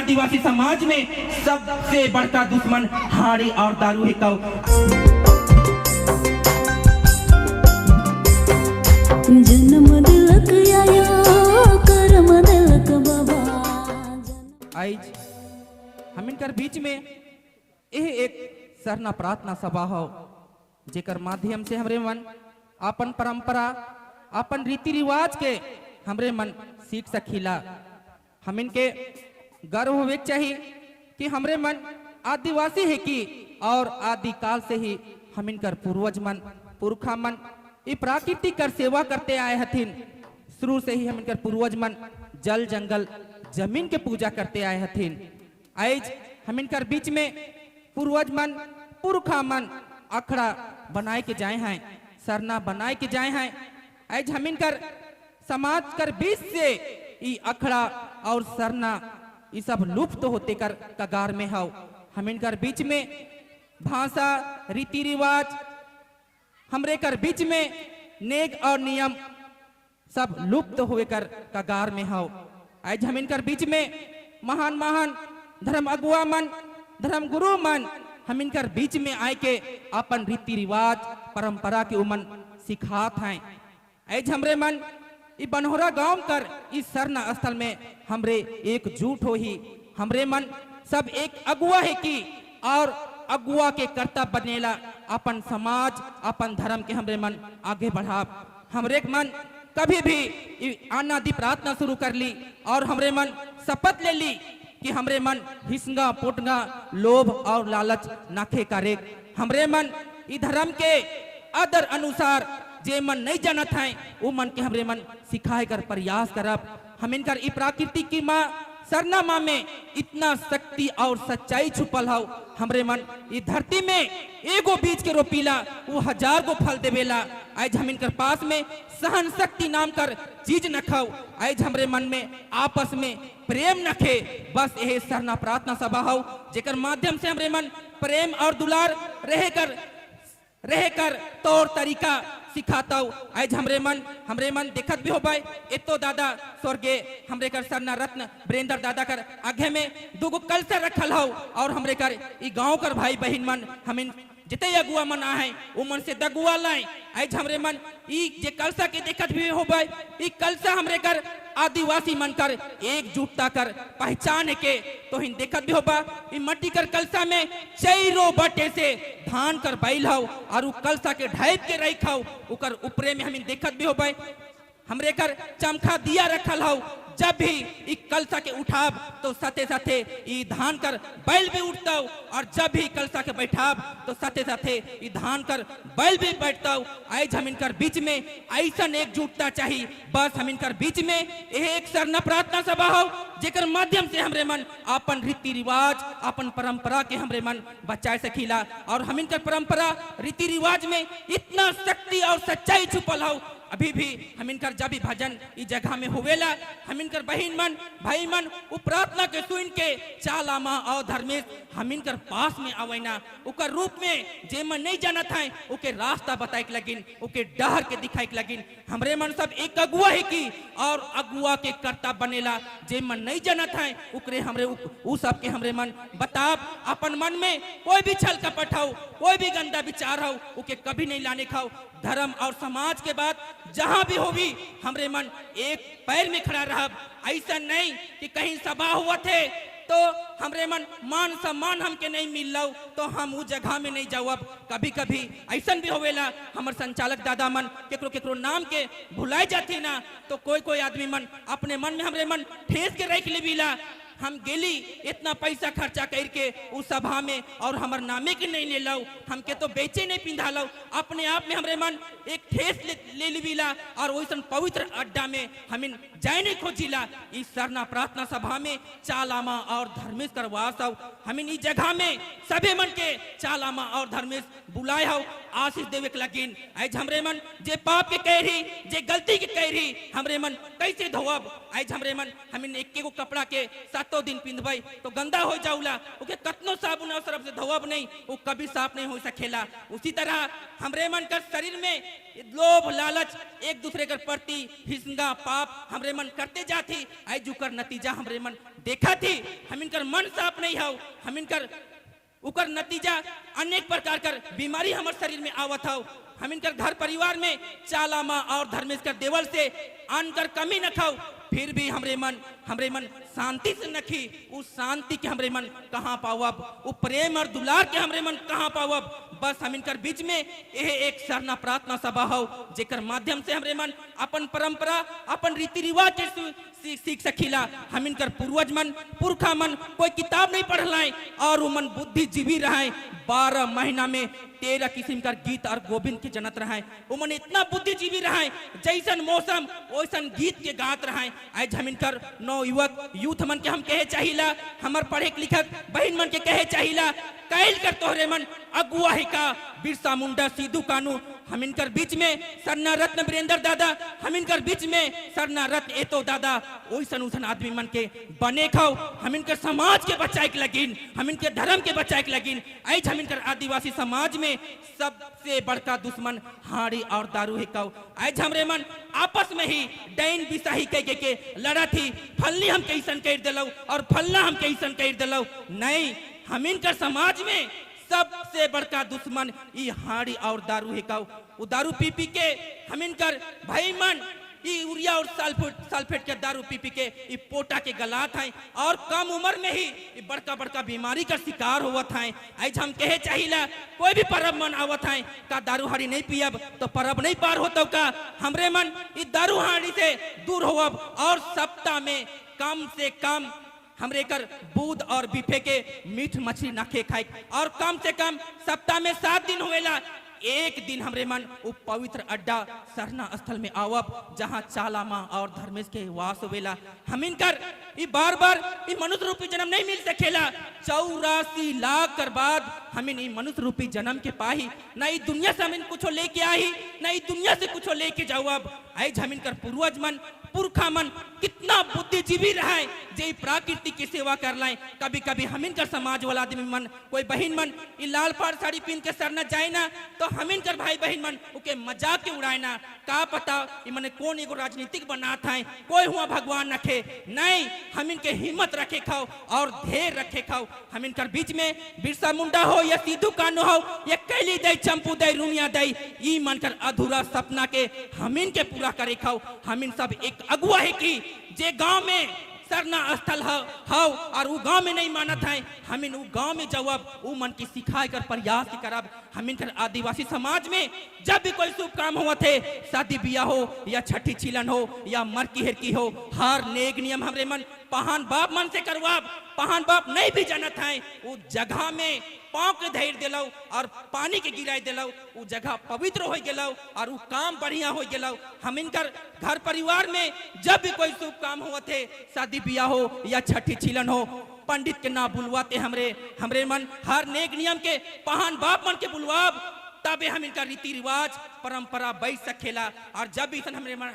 आदिवासी समाज में सबसे बड़का दुश्मन हाड़ी और दारू है कौ। जन्म दिलक आया कर्म दिलक बाबा। आज हम इनकर बीच में यह एक सरना प्रार्थना सभा हो, जेकर माध्यम से हमरे मन अपन परंपरा, अपन रीति रिवाज के हमरे मन सीख सखीला। हम इनके गर्व होवे के चाहिए कि हमरे मन आदिवासी है कि और आदिकाल से ही हम इनकर पूर्वज मन, पुरखा मन ये प्राकृतिक कर सेवा करते आए हथिन। शुरू से ही हम इनकर पूर्वज मन जल, जंगल, जमीन के पूजा करते आए हथिन। आज हम इनकर बीच में पूर्वज मन, पुरखा मन अखड़ा बनाए के जाए हैं, सरना बनाए के जाए हैं। आज हम इनकर समाज कर बीच से ई अखड़ा और सरना ये सब लुप्त होते कर कगार में हव। हम इनकर बीच में भाषा, रीति रिवाज, हमरे कर बीच में नेग और नियम सब लुप्त हुए कर कगार में हव। आज हम इनकर बीच में महान महान धर्म अगुआ मन, धर्म गुरु मन हम इनकर बीच में आए के अपन रीति रिवाज, परंपरा के उमन सिखात हैं। आज हमरे मन ई बनहोरा गांव कर इस सरना स्थल में हमरे एकजुट हो ही। हमरे मन सब एक अगुआ है कि और अगुआ के कर्तव्य बनेला अपन समाज, अपन धर्म के हमरे मन आगे बढ़ाब। हमरे के मन कभी भी ई आनादि प्रार्थना शुरू कर ली और हमरे मन शपथ ले ली कि हमरे मन हिसंगा पोटंगा, लोभ और लालच नाखे करे। हमरे मन ई धर्म के आदर अनुसार जे मन नहीं जानत हैं, वो मन के हमरे मन सिखाए कर प्रयास करब। हम इनकर ई प्रकृति की माँ सरना माँ में इतना शक्ति और सच्चाई छुपल हव। हमरे मन ई धरती में एगो बीज के रोपीला, वो हजार गो फल देवेला। आज हम इनकर पास में सहन शक्ति नाम कर चीज न खाओ। आज हमरे मन में आपस में प्रेम नखे। बस यही सरना प्रार्थना सभा हो, जेकर माध्यम से हमरे मन प्रेम और दुलार रह कर रह कर तौर तरीका सिखाता हूँ। आज हमरे मन देखत भी हो भाई, एतो दादा स्वर्गे हमरे कर सरना रत्न वीरेंद्र दादा कर आगे में दुगो कलशा रखल हो और हमरे कर ई गांव कर भाई बहन मन हमिन जिते अगुआ मन आए वो मन से दगुआ लाए। आज हमरे मन ई जे कलशा के देखत भी हो भाई, ई कलशा हमरे कर आदिवासी मन कर एकजुटता कर पहचान के तो हिन देखत भी होबा। ई मट्टी कर कलशा में चैरो बटे से धान कर बैल हव और उ कलशा के ढाइप के रख हव। उकर ऊपरे में हमिन देखत भी होबा, हमरे कर चमखा दिया रखल हव। जब भी ई कलशा के उठाब तो साथे साथे ई धान कर बैल भी उठता और जब भी कलशा के बैठाब तो साथे साथे ई धान कर बैल भी बैठता। आज हम इनकर बीच में ऐसा एकजुटता चाहिए। बस हम इनकर बीच में यह एक सरना प्रार्थना सभा हो, जेकर माध्यम से हमरे मन अपन रीति रिवाज, अपन परंपरा के हमरे मन बचाए सकीला। और हम इनकर परंपरा, रीति रिवाज में इतना शक्ति और सच्चाई छुपल हो। अभी भी हम इनकर जब भी भजन इस जगह में होवेला, हम इनकर बहन मन, भाई मन उ प्रार्थना के सुन के चालामा और धर्मेश हम इनकर पास में आवेना। उकर रूप में जे मन नहीं जानत है, उके रास्ता बताए के लगिन, उके डहर के दिखाए के लगिन। हमरे मन सब एक अगुआ है की और अगुआ के कर्ता बनेला। जे मन नहीं जानत है, उकरे हमरे उ सब के हमरे मन बताब। अपन मन में कोई भी छल कपट हो, कोई भी गंदा विचार हो, उके कभी नहीं लाने खाओ। धर्म और समाज के बाद जहां भी होगी, हमरे मन एक पैर में खड़ा रह। ऐसा नहीं कि कहीं सभा हुआ थे तो हमरे मन मान सम्मान हमके नहीं मिल लो तो हम उस जगह में नहीं जाओ। अब कभी कभी ऐसा भी होवेला, हमर संचालक दादा मन केकरो केकरो नाम के भुलाए जाती ना, तो कोई कोई आदमी मन अपने मन में हमरे मन ठेस के रख लेबीला। हम गेली इतना पैसा खर्चा करके उस सभा में और हमर नामे के नहीं ले लो, हमके तो बेचे नहीं पिंधा लो। अपने आप में हमरे मन एक ठेस ले लेबीला और वैसन पवित्र अड्डा में हमिन जाए नहीं खोजिला। इस सरना प्रार्थना सभा में चालामा और धर्मेश कर वास हो। हमिन इस जगह में सभी मन के चालामा और धर्मेश बुलाए हो आशीष देवे के लगिन। आज हमरे मन जे पाप के कह रही, जे गलती के कह रही, हमरे मन कैसे धोब? आज हमरे मन हमिन एक एगो कपड़ा के साथे कतो दिन पिंधबई तो गंदा हो जाऊला, ओके कतनो साबुन और सरफ से धोवब नहीं, वो कभी साफ नहीं हो सकेला। उसी तरह हमरे मन कर शरीर में लोभ लालच एक दूसरे कर प्रति हिंसा पाप हमरे मन करते जाती, आई जुकर नतीजा हमरे मन देखा थी। हम इनकर मन साफ नहीं हो, हम इनकर उकर नतीजा अनेक प्रकार कर बीमारी हमारे शरीर में आवत हो। हम इनकर घर परिवार में चाला माँ और धर्मेश कर देवल से अन्न कर कमी न खाओ, फिर भी हमरे मन शांति से नखी। उस शांति के हमरे मन कहाँ पावब, वो प्रेम और दुलार के हमरे मन कहाँ पावब। बस हम इनकर बीच में यह एक सरना प्रार्थना सभा हो जेकर माध्यम से हमरे मन अपन परंपरा अपन रीति रिवाज के सीख सकीला। हम इनकर पूर्वज मन पुरखा मन कोई किताब नहीं पढ़लाए और वो मन बुद्धिजीवी रहे। 12 महीना में 13 किस्म का गीत और गोविंद के जनत रहे। वो मन इतना बुद्धिजीवी रहे, जैसन मौसम वैसन गीत के गात रहे। आज हम इनकर नौ युवक यूथ मन के हम कहे चाहिला, हमर पढ़े लिखक बहन मन के कहे चाहिला, कैल कर तोहरे मन अगुआ ही का बिरसा मुंडा सिद्धू कानू। हम इनकर बीच में सरना रत्न वीरेंद्र दादा, हम इनकर बीच में सरना रत्न एतो दादा, ओइसन उसन आदमी मन के बने खाओ। हम इनकर समाज के बचाए के लगिन, हम इनके धर्म के बचाए के लगिन। ऐज हम इनकर आदिवासी समाज में सबसे बड़का दुश्मन हाड़ी और दारू है काओ। ऐज हमरे मन आपस में ही डैन बिसाही कह के लड़ा थी, फलनी हम कैसन कर दिलौ और फलना हम कैसन कर दिलौ। नहीं, हम इनकर समाज में सबसे बड़का दुश्मन ई हाड़ी और दारू है काओ। वो दारू पी पी के हम इनकर भाई मन ई यूरिया और सल्फेट के दारू पी पी के ई पोटा के गलात हैं और कम उम्र में ही ई बड़का बड़का बीमारी का शिकार होवत हैं। आज हम कहे चाहिला कोई भी परब मन आवत हैं का दारू हाड़ी नहीं पियब तो परब नहीं पार होतो का। हमरे मन ई दारू हाड़ी से दूर होवब और सप्ताह में कम से कम हमरे कर बूद और बीफे के मीठ मछली नाखे खाए और कम से कम सप्ताह में 7 दिन होवेला, एक दिन हमरे मन वो पवित्र अड्डा सरना स्थल में आवब जहाँ चाला माँ और धर्मेश के वास होवेला। हम इनकर ई बार बार ई मनुष्य रूपी जन्म नहीं मिल सकेला। 84 लाख कर बाद हम इन मनुष्य रूपी जन्म के पाही ना ई दुनिया से हम इन कुछो लेके आई ना ई दुनिया से कुछो लेके जाओ। अब आई हम इनकर पूर्वज मन पुरखा मन कितना बुद्धिजीवी रहे जे प्रकृति की सेवा कर लाए। कभी कभी हम इनकर समाज वाला आदमी मन कोई बहन मन ई लाल पार साड़ी पहन के सरना जाए ना तो हम इनकर भाई बहन मन ओके मजाक के उड़ाए ना। का पता ई मने कौन एगो राजनीतिक बनात है, कोई हुआ भगवान रखे नहीं। हम इनके हिम्मत रखे खाओ और धैर्य रखे खाओ। हम इनकर बीच में बिरसा मुंडा हो या सिद्धू कानू हो या कैली दई चंपू दई रुमिया दई ई मन कर अधूरा सपना के हम इनके पूरा करे खाओ। हम इन सब एक अगुआ है कि जे गांव में सरना स्थल हो और वो गांव में नहीं मानत है, हम इन गांव में जवाब वो मन की सिखाए कर प्रयास की करब। हम इनकर आदिवासी समाज में जब भी कोई शुभ काम हुआ थे, शादी ब्याह हो या छठी छिलन हो या मरकी हेरकी हो, हर नेक नियम हमरे मन पहान बाप मन से करवाब। पहान बाप नहीं भी जानत है वो जगह में पाँव के धैर्य दिलौ और पानी के गिराई दिलौ, वो जगह पवित्र हो गेलौ और वो काम बढ़िया हो गेलौ। हम इनकर घर परिवार में जब भी कोई शुभ काम हुआ थे, शादी ब्याह हो या छठी छिलन हो, पंडित के ना बुलवाते हमरे हमरे मन हर नेक नियम के पहान बाप मन के बुलवाब, तबे हम इनका रीति रिवाज परंपरा बैठ सकेला। और जब भी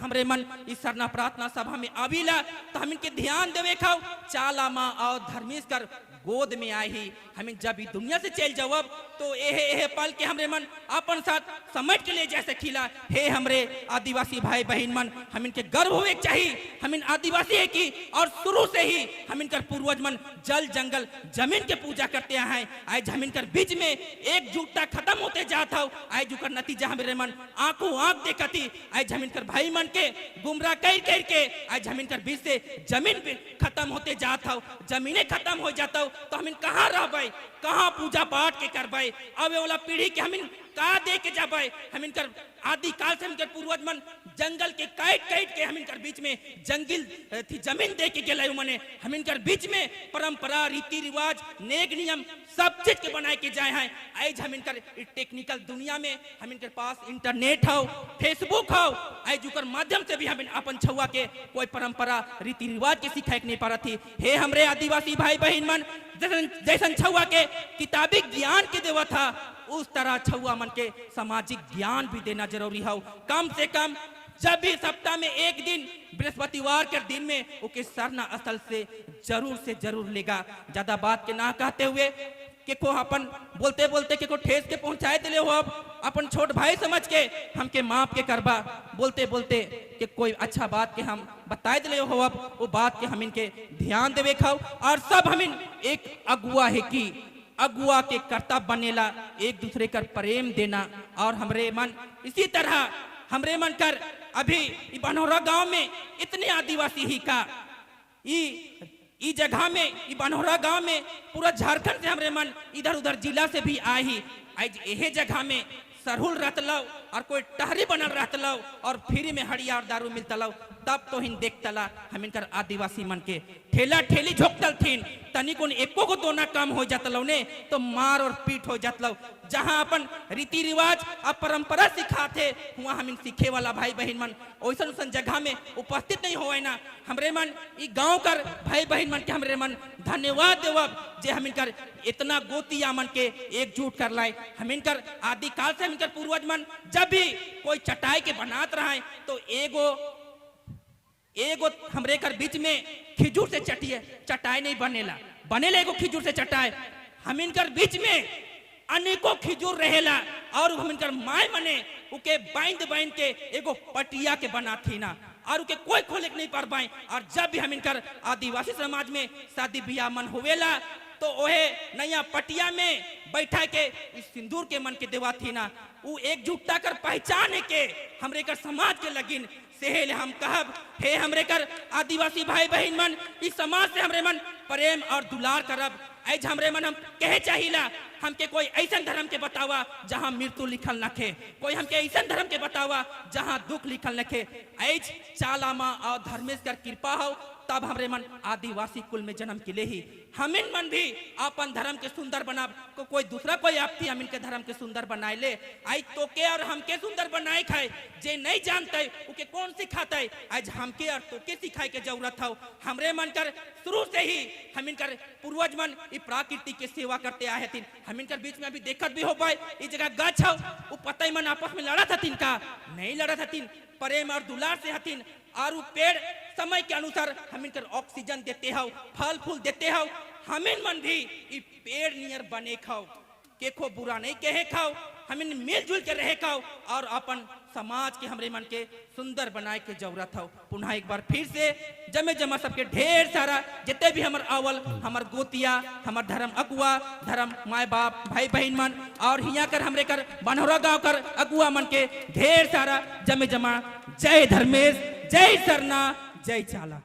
हमरे मन इस सरना प्रार्थना सभा में आवीला तो हम इनके ध्यान देवे खाओ चाला माँ और धर्मेश कर गोद में आई ही। हमें जब भी दुनिया से चल जाओ तो एहे एहे पल के हमरे मन अपन साथ समझ के ले जा सकीला। हे हमरे आदिवासी भाई बहन मन, हम इनके गर्व होवे चाहिए, हम इन आदिवासी है कि और शुरू से ही हम इनकर पूर्वज मन जल जंगल जमीन के पूजा करते हैं। आज हम इनकर बीच में एकजुटता खत्म होते जात हो, आज उकर नतीजा हमरे मन आंखों आंख देखती। आज हम इनकर भाई मन के गुमराह कर कर के आज हम इनकर बीच से जमीन भी खत्म होते जात हो, जमीने खत्म हो जाता हो तो हम इन कहाँ रहबै, कहाँ पूजा पाठ के करबै, आवे वाला पीढ़ी के हम इन का दे के जाबै। हम इनकर आदि काल से इनकर पूर्वज मन जंगल के काट काट के हम इनकर बीच में जंगल थी जमीन दे के गेलै मने हम इनकर बीच में परंपरा रीति रिवाज नेक नियम सब चीज के बनाए के जाए हैं। आज हम इनकर टेक्निकल दुनिया में हम इनकर पास इंटरनेट हो, फेसबुक हो, आज उकर माध्यम से भी हम अपन छुआ के कोई परंपरा रीति रिवाज के सिखाए नहीं पा थी। हे हमरे आदिवासी भाई बहन मन, जैसन छुआ के किताबी ज्ञान के देवा था उस तरह छुआ मन के सामाजिक ज्ञान भी देना जरूरी हो। कम से कम जब भी सप्ताह में एक दिन बृहस्पतिवार के दिन में ओके सरना स्थल से जरूर लेगा। ज्यादा बात के ना कहते हुए के को अपन बोलते बोलते के को ठेस के पहुंचाए दिले हो, अब अपन छोट भाई समझ के हमके माफ के करबा। बोलते बोलते के कोई अच्छा बात के हम बताए दिले हो, अब वो बात के हम इनके ध्यान देवे खाओ। और सब हम एक अगुआ है कि अगुआ के कर्तव्य बनेला एक दूसरे कर प्रेम देना। और हमरे मन इसी तरह हमरे मन कर अभी बनोरा गांव में इतने आदिवासी ही का ई जगह में ई बनोरा गांव में पूरा झारखंड से हमरे मन इधर उधर जिला से भी आए ही आज यही जगह में सरहुल रहतलव और कोई टहरी बनल रहतलव और फ्री में हड़िया और दारू मिलतलव, तब तो हिन देखतला हम इनकर आदिवासी मन के ठेला ठेली झोंकतल थीन, तनी कोन एको को दोना कम हो जातलव ने तो मार और पीट हो जातलव। जहां अपन रीति रिवाज और परंपरा सिखाते वहां हम इन सीखे वाला भाई बहन मन ओइसन ओइसन जगह में उपस्थित नहीं होए ना। हमरे मन ई गांव कर भाई बहन मन के हमरे मन धन्यवाद देवब जे हम इनकर इतना गोतिया मन के एकजुट कर लाए। हम इनकर आदिकाल से हम इनकर पूर्वज मन जब भी कोई चटाई के बनात रहा है तो एगो एगो हमरे कर बीच में खिजूर से चटिए चटाई नहीं बनेला, बनेला एगो खिजूर से चटाई। हम इनकर बीच में अनेकों खिजूर रहेला और हम इनकर माय मने उके बांध बांध के एगो पटिया के बनाथी ना और उके कोई खोले के नहीं पर पाए। और जब भी हम इनकर आदिवासी समाज में शादी ब्याह मन होवेला तो ओहे नया पटिया में बैठा के इस सिंदूर के मन के देवा थी ना, उ एकजुटता कर पहचान के हमरे कर समाज के लगिन सेहेल हम कहब हे हमरे कर आदिवासी भाई बहन मन इस समाज से हमरे मन प्रेम और दुलार करब। ऐज हमरे मन हम कहे चाहिला हमके कोई ऐसा धर्म के बतावा जहां मृत्यु लिखल नखे, कोई हमके ऐसा धर्म के बतावा जहां दुख लिखल नखे। ऐज चाला माँ और धर्मेश कर कृपा हो तब हमरे मन आदिवासी कुल में जन्म के ले ही हमिन मन भी अपन धर्म के सुंदर बना को कोई दूसरा कोई आपती हम इनके धर्म के सुंदर बनाए ले। आई तो के और हमके सुंदर बनाए खाए जे नहीं जानते उके कौन सिखाते। आज हमके और तोके सिखाए के जरूरत हो। हमरे मन कर शुरू से ही हम इनकर पूर्वज मन ई प्रकृति के सेवा करते आए हथिन। हम इनकर बीच में अभी देखत भी हो पाए ई जगह गाछ हो उ पतई मन आपस में लड़त हथिन का नहीं लड़त हथिन, प्रेम और दुलार से हथिन। और उ पेड़ समय के अनुसार हम इनकर ऑक्सीजन देते हो, फल फूल देते हो। हमिन मन भी ई पेड़ नियर बने खाओ, केखो बुरा नहीं कहे खाओ, हमिन मिलजुल के रहे खाओ और अपन समाज के हमरे मन के सुंदर बनाए के जरूरत हो। पुनः एक बार फिर से जमे जमा सबके ढेर सारा जितने भी हमर आवल हमर गोतिया हमर धर्म अगुआ धर्म माए बाप भाई बहन मन और हिया कर हमरे कर बनोरा गांव कर अगुआ मन के ढेर सारा जमे जमा जय धर्मेश, जय सरना, जय चाला।